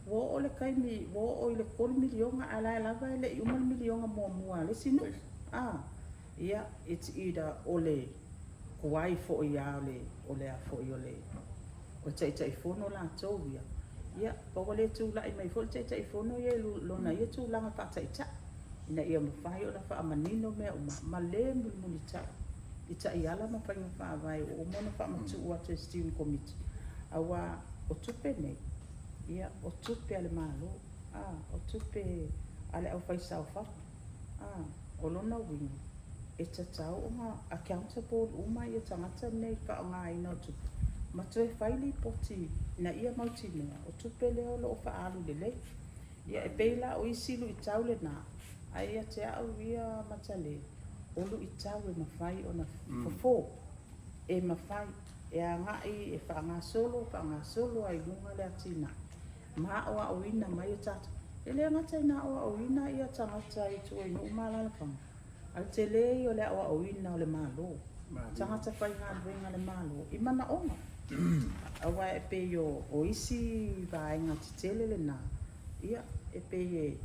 ua oo le taimi ua oo i le $3 miliona ae la e lava e le i uma le miliona muamua a le isi nuu. A, ia, it's either o le tuai foi lava o le, o le a foi o le, o le Taitaifono latou ia, ia, pa ua le tulai mai foi le Taitaifono ia i lona ia tulaga faataitai ina ia mafai ona faamanino mea uma ma le mulimulitai i taiala ma faiga faavae ua uma ona faamatuu atu e Steering Committee. Aua o tupe nei, ia, o tupe a le Malo, a, o tupe a le aufaisaofaga, a, o lona uiga, e tatau ona accountable uma ia tagata nei i le faaaogaina o tupe, ma toe fai lipoti ina ia mautinoa o tupe lea o lo o faaalu lelei. Ia, e pei la o isi luitau lena, ae ia te au ia Matalē, o luitau e mafai ona fofo, e mafai e agai e faagasolo, faagasolo lava i luga le atinae ma aoaoina mai o tatou. E le gata ina aoaoina ia tagata i tua i nuu ma alaalafaga, a o le tele ia o le aoaoina o le Malo, tagata faigaluega a le Malo i manaoga. Aua e pei o isi vaega tetele lena, ia e pei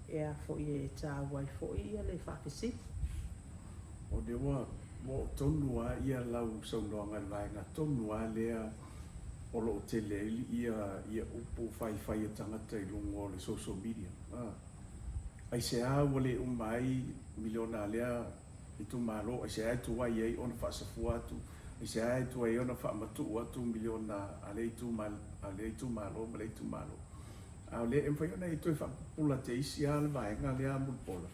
e a foi e taua ai foi ia le faafesili. O lea ua oo tonu lava ia lau saunoaga i le vaega tonu lava lea o lo o tele ai ia ia upu faifai a tagata i luga o le social media. Aisea ua le uma ai miliona a lea itumalo, aisea e tuai ai ona faasafua atu, aisea e tuai ai ona faamatuu atu miliona a lea itumalo ma lea itumalo. A o lea e mafai ona e toe faapupula te isi lava le vaega lea Mulipola,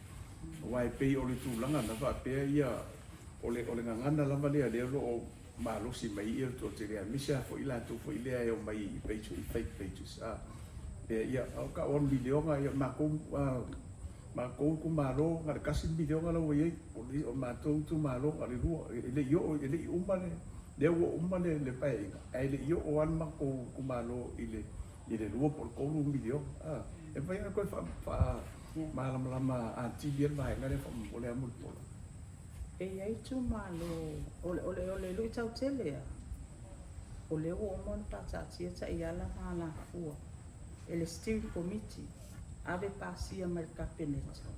aua e pei o le tulaga na faapea ia, o le o le gagana lava lea lea o lo o malosi mai ai le toatele aemaise lava foi latou foi lea e omai i page i fake pages a pea ia o ka o miliona ia matou matou itumalo na o le tasi le miliona la ua i ai o le o matou itumalo na o le lua e le i oo e le i uma le lea ua uma le le paeaiga ae le i oo lava le matou itumalo i le i le 2 po o le 3 miliona. A, e mafai ona toe faamalamalama atili ai le vaega lea faamolemole lava Mulipola. E i ai itumalo, o le, o le, o le luitau tele lava, o lea ua uma ona faataatia taiala ma alafua e le Steering Committee, ave pasia mai le Kapeneta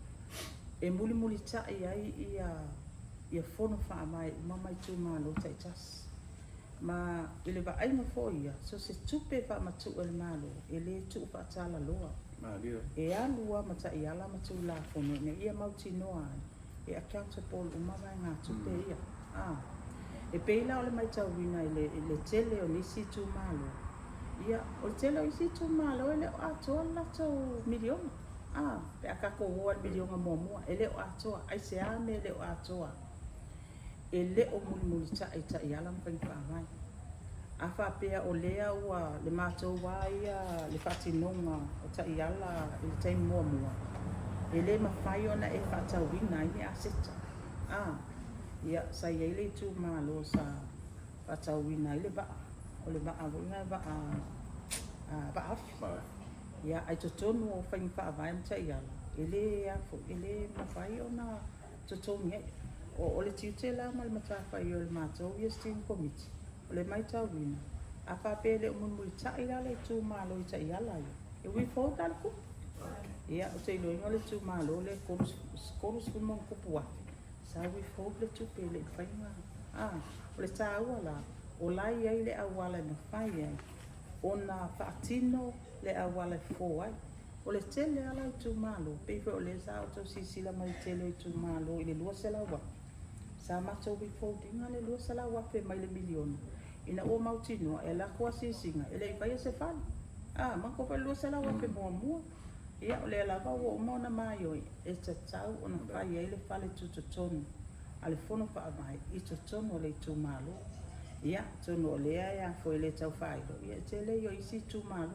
e mulimulitai ai ia ia fono faavae uma ma itumalo taitasi. Ma i le vaaiga foi ia, so o se tupe e faamatuu e le Malo, e le tuu faatalaloa. E alu lava ma taiala ma tulafono ina ia mautinoa ai e accountable uma vaegatupe ia. A. E pei la o le matauina i le, i le tele o nisi itumalo, ia, o le tele o isi itumalo e le o atoa le latou miliona. A. Pe a tatou o lava i le miliona muamua, e le o atoa. Aisea mea e le o atoa ai? E le o mulimulitai i taiala ma faiga faavae. A faapea o lea ua le matou lava ia le faatinoga o taiala i le taimi muamua, e le mafai ona e faatauina ai ni aseta. A, ia, sa i ai le itumalo sa faatauina ai le vaa, o le vaa foi lena vaa, vaa afi. Ia, ae totonu o faiga faavae ma taiala, e le a foi, e le mafai ona totogi ai. O le tiute la ma le matafaioi o le matou ia Steering Committee, o le maitauina, a faapea e le o mulimulitai la le itumalo i taiala ia, e withhold la le tupe. Ia, ou te iloaina o le itumalo lea e 30 ma ona tupu afe, sa withhold le tupe e le i mafai ona... A, o le taua la, o la e i ai le auala e mafai ai ona faatino le auala e fofo ai. O le tele lava la o itumalo, pei foi o lea sa outou silasila mai i le tele o itumalo i le $200,000, sa matou withhold ina le $200,000 mai le miliona, ina ua mautinoa e alu atu asiasiga e le i faia se fale. A, manatua foi le $200,000 muamua, ia o lea lava ua uma ona maioio, e tatau ona fai ai le fale tutotonu a le Fono Faavae i totonu o le itumalo. Ia, atonu o lea e a foi e le tau faailo, ia e tele ia o isi itumalo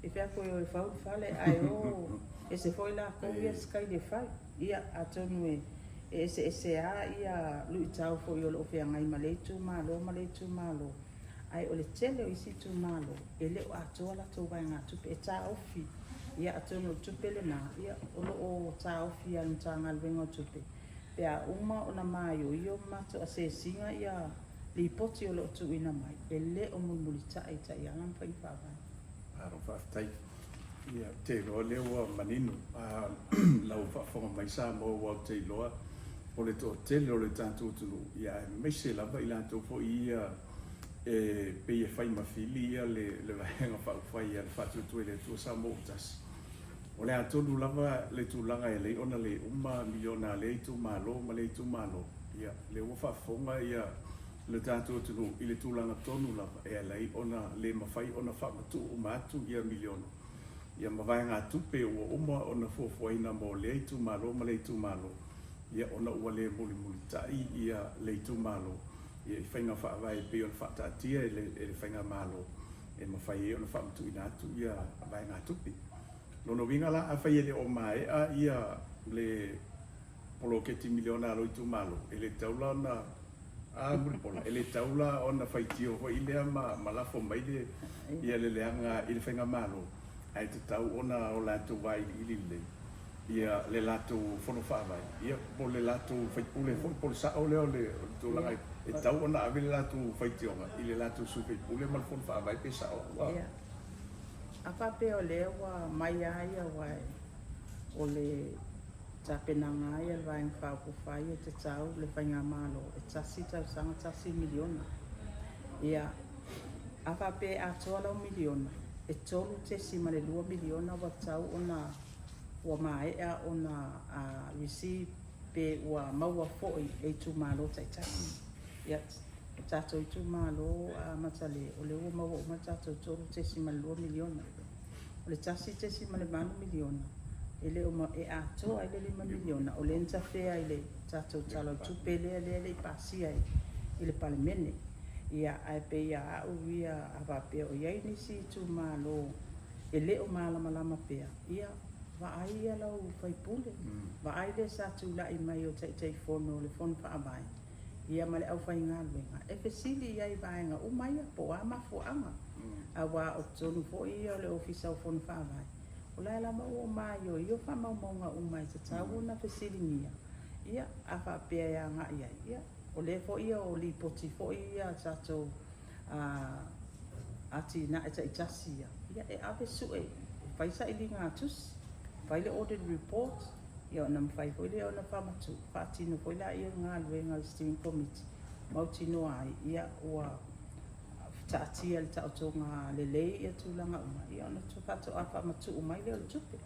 e fai atu e o e fau le fale ae o ese foi latou ia sikaili e fai. Ia, atonu e eseese lava ia luitau foi o lo o feagai ma lea itumalo ma lea itumalo, ae o le tele o isi itumalo e le o atoa latou vaegatupe e taofi. Ia, atonu o le tupe lena, ia, o lo o taofi e le Matagaluega o Tupe pe a uma ona maioio ma matou asiasiga ia lipoti o lo o tuuina mai, e le o mulimulitai i taiala ma faiga faavae. Malo faafetai. Ia, ou te iloa o lea ua manino lau faafofoga mai Samoa aua ou te iloa o le toatele o le tatou atunuu, ia aemaise lava i latou foi ia e pei e fai ma fili ia le Vaega Faaupufai a le Faatuatua i le Atua Samoa ua Tasi. O le a tonu lava le tulaga e alai ona le uma miliona a lea itumalo ma lea itumalo, ia, lea ua faafofoga ia le tatou atunuu i le tulaga tonu lava e alai ona le mafai ona faamatuu uma atu ia miliona, ia ma vaegatupe ua uma ona fuafuaina mo lea itumalo ma lea itumalo, ia ona ua le mulimulitai ia le itumalo ia i faiga faavae e pei ona faataatia e le faigamalo e mafai ai ona faamatuuina atu ia vaegatupe. Lona uiga la, afai e le o maea ia le poloketi miliona a lou itumalo, e le tatau la ona, a Mulipola, e le tatau la ona faitio foi lea ma, ma lafo mai le, ia le leaga i le faigamalo, ae tatau ona o latou vailiili lelei ia le latou fono faavae, ia po o le latou faipule foi, po o le sao lea o le tulaga e tatau ona ave le latou faitioga i le latou sui faipule ma le fono faavae pe sao. Ia. A faapea o lea ua mai lava ia aua o le tapenaga lava ia a le Vaega Faaupufai e tatau le Faigamalo e tasi tausaga tasi miliona. Ia, a faapea e atoa lau miliona, e $3.2 miliona ua tatau ona ua maea ona receive pe ua maua foi e itumalo taitasi. Ia, o tatou itumalo a Matale, o lea ua maua uma le tatou $3.2 miliona. O le $1.8 miliona, e le o e atoa ai le $5 miliona, o lea na tafea i le tatou Tala o le Tupe lea lea e le i pasia i le Palemene. Ia, ae pei a au ia a faapea o i ai nisi itumalo e le o malamalama pea, ia, vaai ia lau faipule, vaai le sa tulai mai o Taitaifono o le Fono Faavae, ia ma le aufaigaluega, e fesili i ai i vaega uma ia, po o a mafuaaga. Aua o totonu foi ia o le Ofisa o Fono Faavae, o la e lava ua maioio faamaumauga uma e tatau ona fesiligia, ia, a faapea e agai ai, ia, o lea foi o lipoti foi ia a tatou atinae taitasi ia, ia e ave sue, e fai sailiga tusi, fai le audit report. Ia ona mafai foi lea ona faamatuu, faatino foi laia o le galuega a le Steering Committee, mautinoa ai, ia ua taatia i le taotoga lelei ia tulaga uma, ia ona faatoa faamatuu mai lea o le tupe.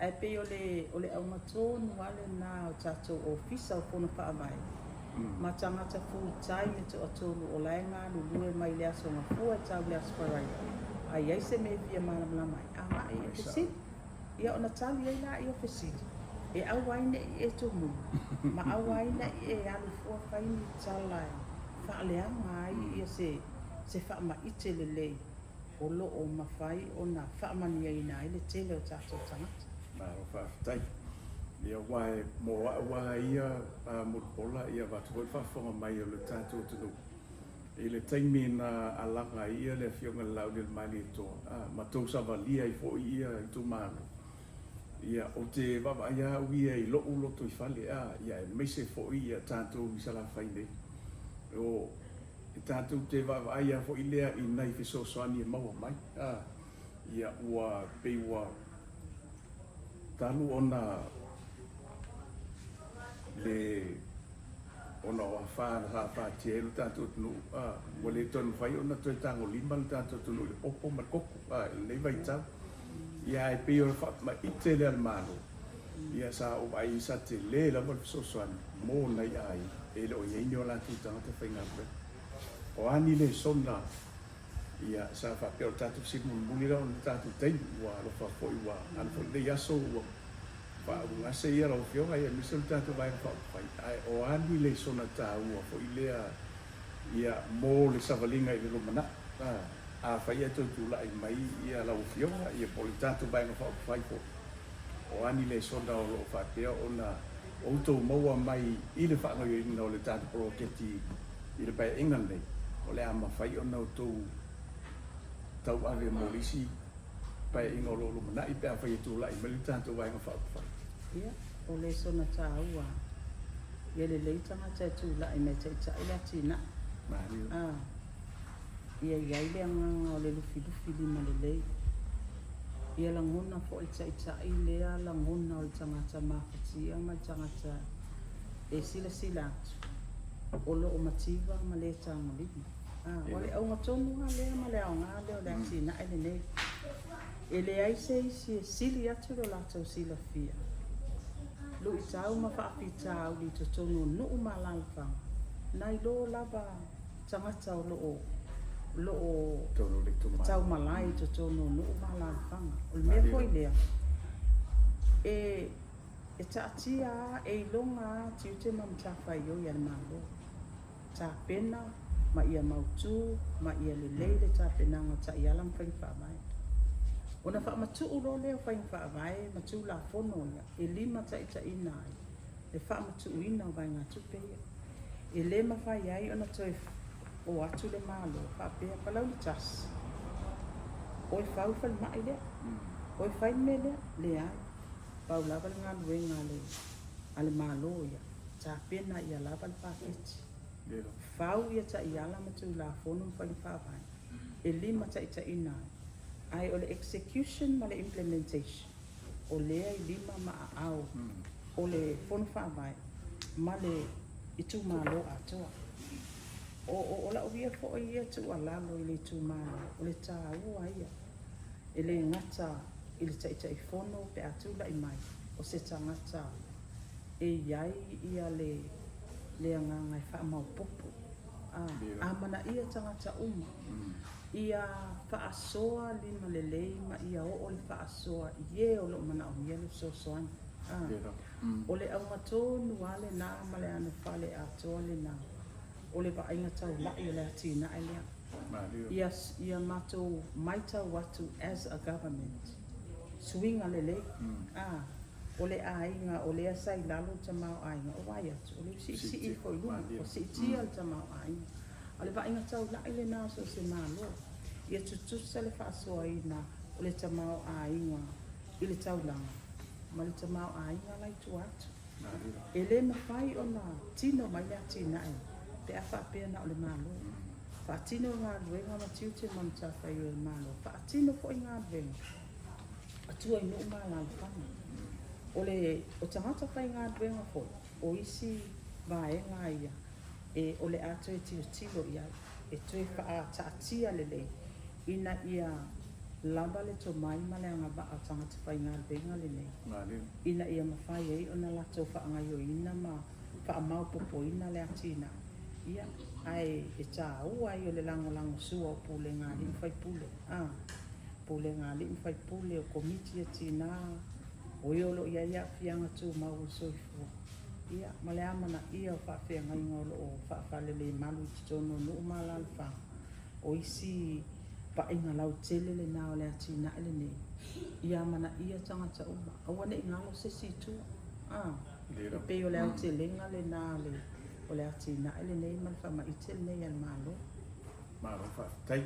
Ae pei o le o le auga tonu lava lena o tatou Ofisa o Fono Faavae ma tagata full time e toatolu o la e galulue mai le Aso Gafua e tau i le Aso Faraile, a i ai se mea e fia malamalama ai, agai e fesili. Ia ona tali ai laia o fesili, e aua ai ne i e tomuli, ma aua ai ne i e alu fua fai ni tala e faaleaga ai ia se se faamaite lelei o lo o mafai ona faamanuiaina ai le tele o tatou tagata. Malo faafetai. Ia aua e mo au lava ia Mulipola ia avatu foi le faafofoga mai o le tatou atunuu i le taimi na alaga ai ia le Afioga i le Laaulialemalietoa a ma tou savalia ai foi ia itumalo. Ia ou te vaavaai lava au ia i lou lotoifale a ia aemaise foi ia tatou i Salafai nei. O E tatou te vaavaai lava foi lea i nai fesoasoani e maua mai, a, ia, ua pei ua talu ona le, ona o afa sa afatia ai lo tatou atunuu, a, ua le toe mafai ona toe tagolima le tatou atunuu i le popo ma le koko, a, i lenei vaitau. Ia, ae pei o le faamaite lea a le Malo, Ia sa ou vaai ai sa tele lava le fesoasoani mo nai aiga e le o i ai ni o latou tagata faigaluega. O a ni lesona ia sa faapea o le tatou fesili mulimuli lea ona tatou taimi ua alofa foi ua alu foi lenei aso ua faaugase ia lau afioga ia aemaise o le tatou vaega faaupufai ae o a ni lesona taua foi lea ia mo le savaliga i le lumanai afai ae toe tulai mai ia lau afioga ia po o le tatou vaega faaupufai foi. O a ni lesona o lo o faapea ona outou maua mai i le faagaoioiga o le tatou poloketi i le Paeaiga lenei, o le a mafai ona outou tauave mo le isi Paeaiga o lo o lumanai pe afai e tulai mai le tatou Vaega Faaupufai? Ia, o lesona taua ia lelei tagata e tulai mai e taitai le atinae. Malie. A, ia i ai le agaga o le lufilufi lima lelei. Ia lagona foi le taitai lea lagona o le tagata mafatia ma le tagata e silasila atu o lo o mativa ma le tagolima. A, o le auga tonu lava lea ma le aoga lea o le atinae lenei. E leai se isi e sili atu lo latou silafia, luitau ma faafitauli i totonu o nuu ma alaalafaga, nai lo lava tagata o lo o lo o taumalae i totonu o nuu ma alaalafaga. O le mea foi lea, e e taatia lava, e iloga lava tiute ma matafaioi a le Malo, tapena ma ia mautu ma ia lelei le tapenaga o taiala ma faiga faavae. Ona faamatuu loa lea o faiga faavae ma Tulafono ia e limataitaiina ai le faamatuuina o vaegatupe ia. E le mafai ai ona toe o atu le Malo faapea, Palauli tasi, oe fau le falemai lea, oe fai le mea lea. Leai, pau lava le galuega a le, a le Malo ia, tapena ia lava le paketi, fau ia taiala ma Tulafono ma faiga faavae e limataitaiina ai, ae o le execution ma le implementation, o lea i lima ma aao o le Fono Faavae ma le itumalo atoa. O, o, o lau ia foi ia tuualalo i le itumalo, o le taua ia, e le gata i le Taitaifono pe a tulai mai, o se tagata e i ai ia le, le agaga e faamaopoopo, a, amanaia tagata uma. Ia faasoa lima lelei ma ia oo le faasoa i e o lo o manaomia le fesoasoani. A, o le auga tonu lava lena ma le anofale atoa lena o le vaaiga taulai o le atinae lea. Ia, ia matou maitau atu as a government, suiga lelei. A, o le aiga o lea sa i lalo le tamaoaiga, o vaai atu, o lea ua siisii ifo i luga, ua siitia le tamaoaiga. A o le vaaiga taulai lena o so o se Malo, ia tutusa le faasoaina o le tamaoaiga i le taulaga ma le tamaoaiga la i tua atu. E le mafai ona tino mai le atinae pe a faapea na o le Malo. Faatino galuega ma tiute ma matafaioi a le Malo, faatino foi galuega a tua i nuu ma alaalafaga. O le o tagata faigaluega foi, o isi vaega ia e o le a toe tilotilo i ai, e toe faataatia lelei ina ia lava le tomai ma le agavaa o tagata faigaluega lenei, ina ia mafai ai ona latou faagaoioiina ma faamaopopoina le atinae. Ia, ae e taua ia o le lagolagosua o pulega a alii ma faipule, a, pulega a alii ma faipule, o komiti a tina, o e o lo o i ai aafiaga tumau o le soifua, ia, ma le amanaia o faafeagaiga o lo o faafalelemalu i totonu o nuu ma alaalafaga. O isi vaaiga lautele lena o le atinae lenei, ia amanaia tagata uma, aua ne i galo se isi i tua. A, e pei o le aotelega lena o le atinae lenei ma le faamaite lenei a le Malo. Malo faafetai.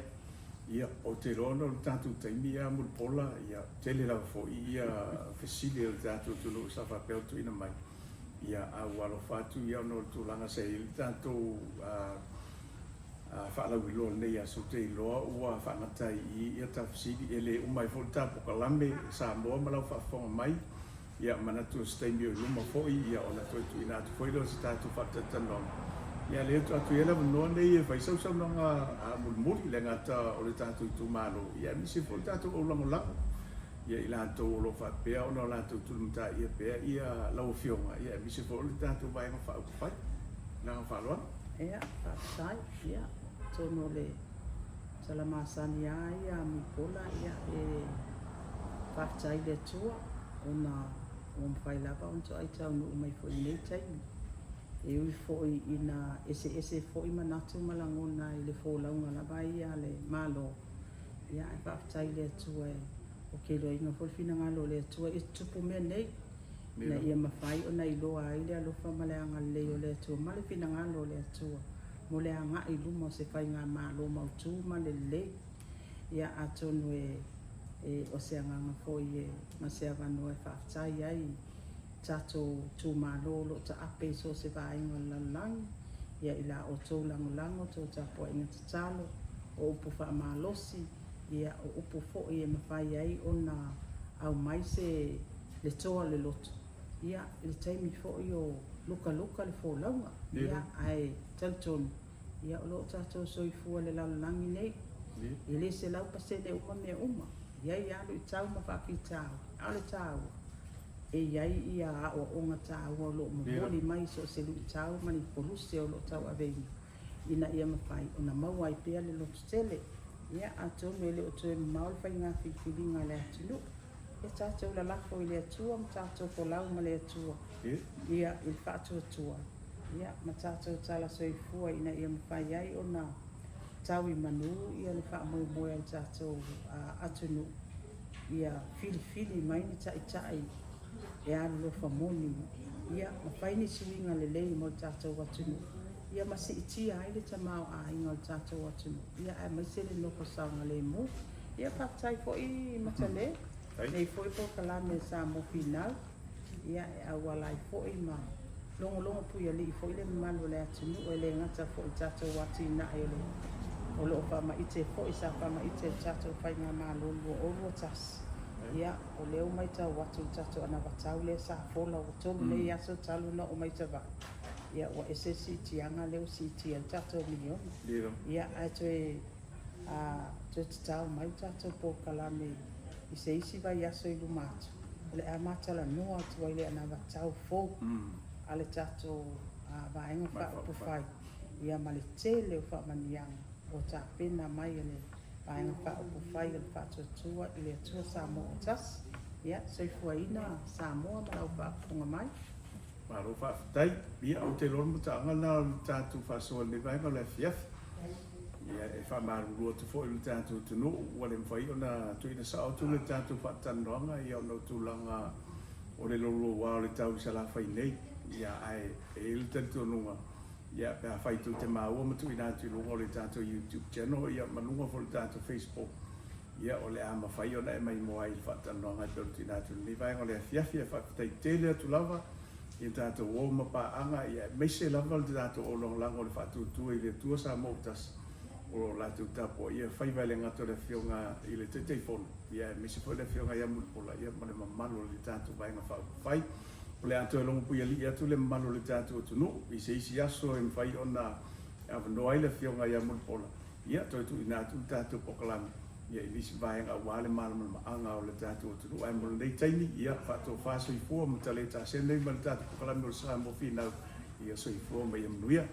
Ia, ou te iloa ona o le tatou taimi ia Mulipola, ia, tele lava foi ia fesili a le tatou atunuu sa faapea ona tuuina mai, ia, a ua alofa atu ia ona o le tulaga sa i ai le tatou faalauiloa i lenei aso, ou te iloa ua faagata ai i i ia ta fesili, e le uma ai foi le ta polokalame Samoa ma lau faafofoga mai. Ia, manatu o se taimi o i luma foi, ia, ona toe tuuina atu foi lea o se tatou faatalatalanoaga. Ia, lea e tuu atu i ai le avanoa lenei e fai sau saunoaga mulimuli, le gata o le tatou itumalo, ia aemaise foi le tatou au lagolago, ia i latou o lo o faapea ona o latou tulimataia pea ia lau Afioga, ia aemaise foi o le tatou Vaega Faaupufai. Le agaga faaaloalo. Ia, faafetai. Ia, atonu o le tala masani lava ia a Mulipola, ia, e Faafetai i le Atua ona ua mafai lava ona toai taunuu mai foi i lenei taimi. E ui foi ina eseese foi manatu ma lagona i le folauga lava ia a le Malo, ia ae faafetai i le Atua ou te iloaina foi le finagalo o le Atua ia tutupu mea nei, ina ia mafai ona iloa ai le alofa ma le agalelei o le Atua ma le finagalo o le Atua mo le agai i luma o se faigamalo mautu ma le lelei. Ia atonu e e o se agaga foi e ma se avanoa e faafetai ai i tatou itumalo o lo o taape i so o se vaega o le lalolagi, ia i la outou lagolago, tou tapuaiga tatalo, o upu faamalosi, ia o upu foi e mafai ai ona aumai se le toa o le loto, ia i le taimi foi o lukaluka le folauga, ia ae talitonu Ia, o lo o tatou soifua i le lalolagi nei, e le 100% uma mea uma. E i ai lava luitau ma faafitauli, a o le taua, e i ai ia aoaoga taua o lo o momoli mai i so o se luitau ma ni koluse o lo o tauaveina ina ia mafai ona maua ai pea le lototele. Ia, atonu e le o toe mamao le faiga filifiliga a le atunuu, ia tatou lalafo i le Atua ma tatou folau ma le Atua ia i le faatuatua ia ma tatou tala soifua ina ia mafai ai ona tau i manu ia le faamoemoe a le tatou atunuu ia filifili mai ni taitai e alolofa moni ia ma fai ni suiga lelei mo le tatou atunuu ia ma siitia ai le tamaoaiga o le tatou atunuu ia aemaise le nofo saogalemu. Ia faafetai foi Matalē nei foi polokalame Samoa Finau ia e auala ai foi ma logologo puialii foi le mamalu o le atunuu e le gata foi i tatou atinae o le o lo o faamaite foi sa faamaite e le tatou Faigamalo 2021. Ia o lea ua maitau atu i le tatou anavatau lea sa fola ua tolu nei aso talu ona oo mai Savaii, ia ua ese le siitiaga lea ua siitia ai le tatou miliona. Ia ae toe a toe tatao mai le tatou polokalame i se isi vaiaso i luma atu, o le a matalanoa atu ai le anavatau fou a le tatou Vaega Faaupufai ia ma le tele o faamanuiaga ua tapena mai e le Vaega Faaupufai o le Faatuatua i le Atua Samoa ua Tasi. Ia, soifuaina Samoa ma lau faafofoga mai. Malo faafetai. Ia, ou te iloa o le mataaga lena o le tatou faasoa i lenei vaega o le afiafi. Ia, e faamalulu atu foi i le tatou atunuu, ua le mafai ona tuuina sao atu le tatou faatalanoaga ia ona o tulaga o le louloua o le tau i Salafai nei. Ia, ae e i ai le talitonuga, ia, pe afai tou te maua ma tuuina atu i luga o le tatou YouTube channel, ia, ma luga foi o le tatou Facebook, ia, o le a mafai ona e maimoa ai i le faatalanoaga e pei ona tuuina atu i lenei vaega o le afiafi. Ae faafetai tele atu lava i le tatou o ma paaga, ia, aemaise lava le tatou o lagolago i le faatuatua i le Atua Samoa ua tasi. o lo o latou tapuaia faiva e le gata o le Afioga i le Taitaifono, ia aemaise foi le Afioga ia Mulipola, ia ma le mamalu o le tatou Vaega Faaupufai. O le a toe logopuialii atu le mamalu o le tatou atunuu i se isi aso e mafai ona avanoa ai le Afioga ia Mulipola, ia toe tuuina atu le tatou polokalame ia i nisi vaega aua le malamalamaaga o le tatou atunuu. Ae mo lenei taimi, ia faatofa soifua ma tale tasene ma le tatou polokalame o le Samoa Finau, ia soifua ma ia manuia.